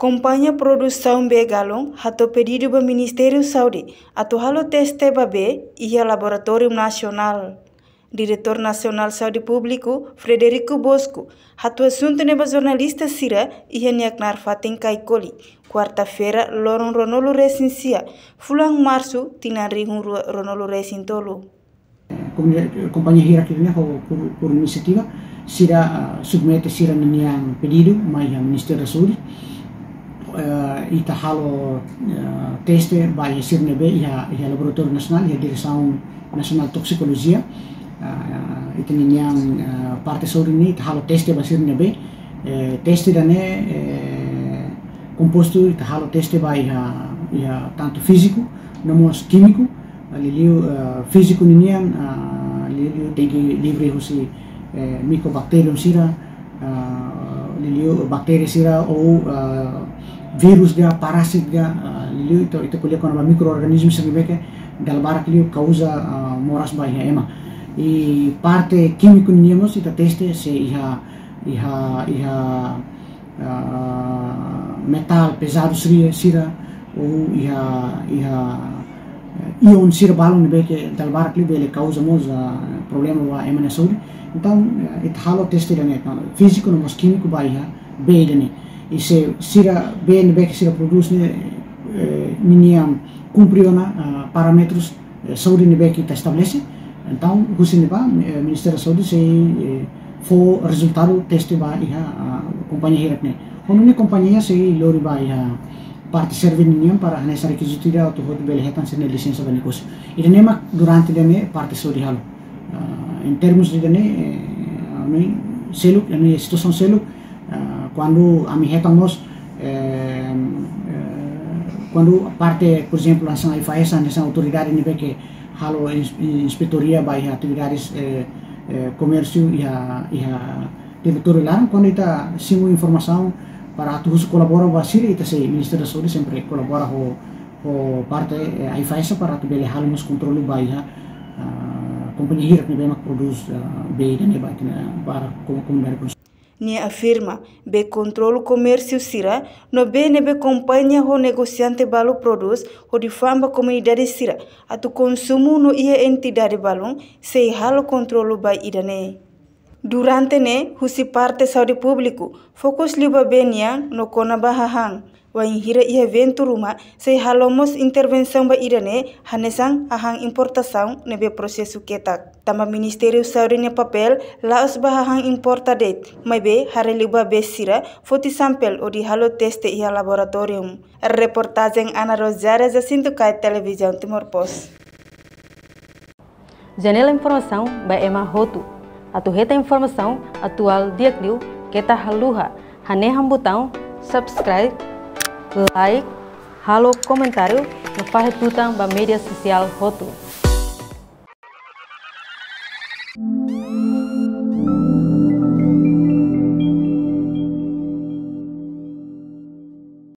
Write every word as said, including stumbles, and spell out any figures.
Kompañia produsaun bee galon hato'o pedidu ba Ministériu Saúde atu halo teste ba bee iha Laboratóriu Nasionál. Diretór Nasionál Saúde Públiku, Frederico Bosco, hato'o asuntu ne'e ba jornalista sira iha nia knaar fatin Caicoli, kuarta-feira, loron ruanulu resin sia, fulan Marsu, tinan rihun rua ruanulu resin tolu. Komunidade, kompañia hirak ne'e ho por, por inisiativa, sira, ah, submete sira-ninia pedidu mai iha Ministériu da Saúde. Eh, ita halo, eh, teste ba iha sira-nia bee iha, iha Laboratóriu Nasionál, iha Diresaun Nasionál Toksikolojia. Ah, ita-nian, ah, parte saúde ne'e ita halo teste ba sira-nia bee. Eh, teste ida-ne'e, eh, kompostu ita halo teste ba iha, iha tantu fíziku, no mós kímiku. Ah, liuliu, ah, fíziku ninian, ah, liuliu tenke livre husi, eh, micobacterium sira, ah, liuliu baktéria sira ou, ah, vírus ka, parasit ka, ah, liuliu ita, ita ko'alia kona-ba mikroorganizmu sira ne'ebé ke dala barak liu kauza, ah, moras ba iha ema. I parte kímiku ninian mós ita teste se iha, iha, iha, ah, metál pezadu sira, sira, ou iha, iha, eh, ion sira balun ne'ebé ke dala barak liu bele kauza mós, ah, problema ba ema nia saúde. Entaun, eh, ita halo teste ida-ne'e, entaun, fíziku no mós kímiku ba iha bee ida-ne'e. I se sira bee ne'ebé ke sira prodús ne'e, eh, ninian kumpre ona, ah, parámetrus, eh, saúde ne'ebé ke ita estabelese. Entaun, husi ne'ebá, eh, Ministériu Saúde sei, eh, fó rezultadu teste ba iha, ah, kompañia hirak ne'e. Ho nune'e kompañia sei lori ba iha parte serve ninian para hanesan rekizitu ida atu hotu bele hetan sira-nia lisensa ba negósiu. Ida-ne'e mak durante ida-ne'e parte saúde halo. Ah, em termos ida-ne'e, eh, ami seluk, ami situasaun seluk, ah, kuandu ami hetan mós, eh, eh, kuandu parte, por ezemplu, hanesan AIFAESA, hanesan autoridade ne'ebé ke halo ins-, inspetoria ba iha atividades, eh, eh, komérsiu iha, iha territóriu laran, kuandu ita simu informasaun para atu husu kolabora ba sira, ita sei, Ministériu da Saúde sempre kolabora ho, ho parte, eh, AIFAESA para atu bele halo mós kontrolu ba iha, ah, kompañia hirak ne'ebé mak prodús, ah, bee ida-ne'e ba ita-nia, para komu-, komunidade. Nia afirma, bee kontrolu komérsiu sira, no bee ne'ebé kompañia ho negosiante balu prodús, hodi fa'an ba komunidade sira atu konsumu no iha entidade balun sei halo kontrolu ba ida-ne'e. Durante ne'e, husi parte saúde públiku, fokus liu ba bee nian no kona-ba hahán. Wainhira iha eventu ruma, sei halo mós intervensaun ba ida-ne'e, hanesan hahán importasaun ne'ebé prosesu ketak. Tanba Ministériu Saúde nia papél la'ós ba hahán importa de'it, maibé haree liu ba bee sira, foti sampel hodi halo teste iha laboratóriu. Reportajen Ana Rosária, Jacinto Caio, Televizaun Timor Post. Janela informasaun ba ema hotu. Atu hetan informasaun atuál di'ak liu, keta haluha hanehan butaun subscribe, like, halo komentáriu, no fahe tutan ba média sosiál hotu.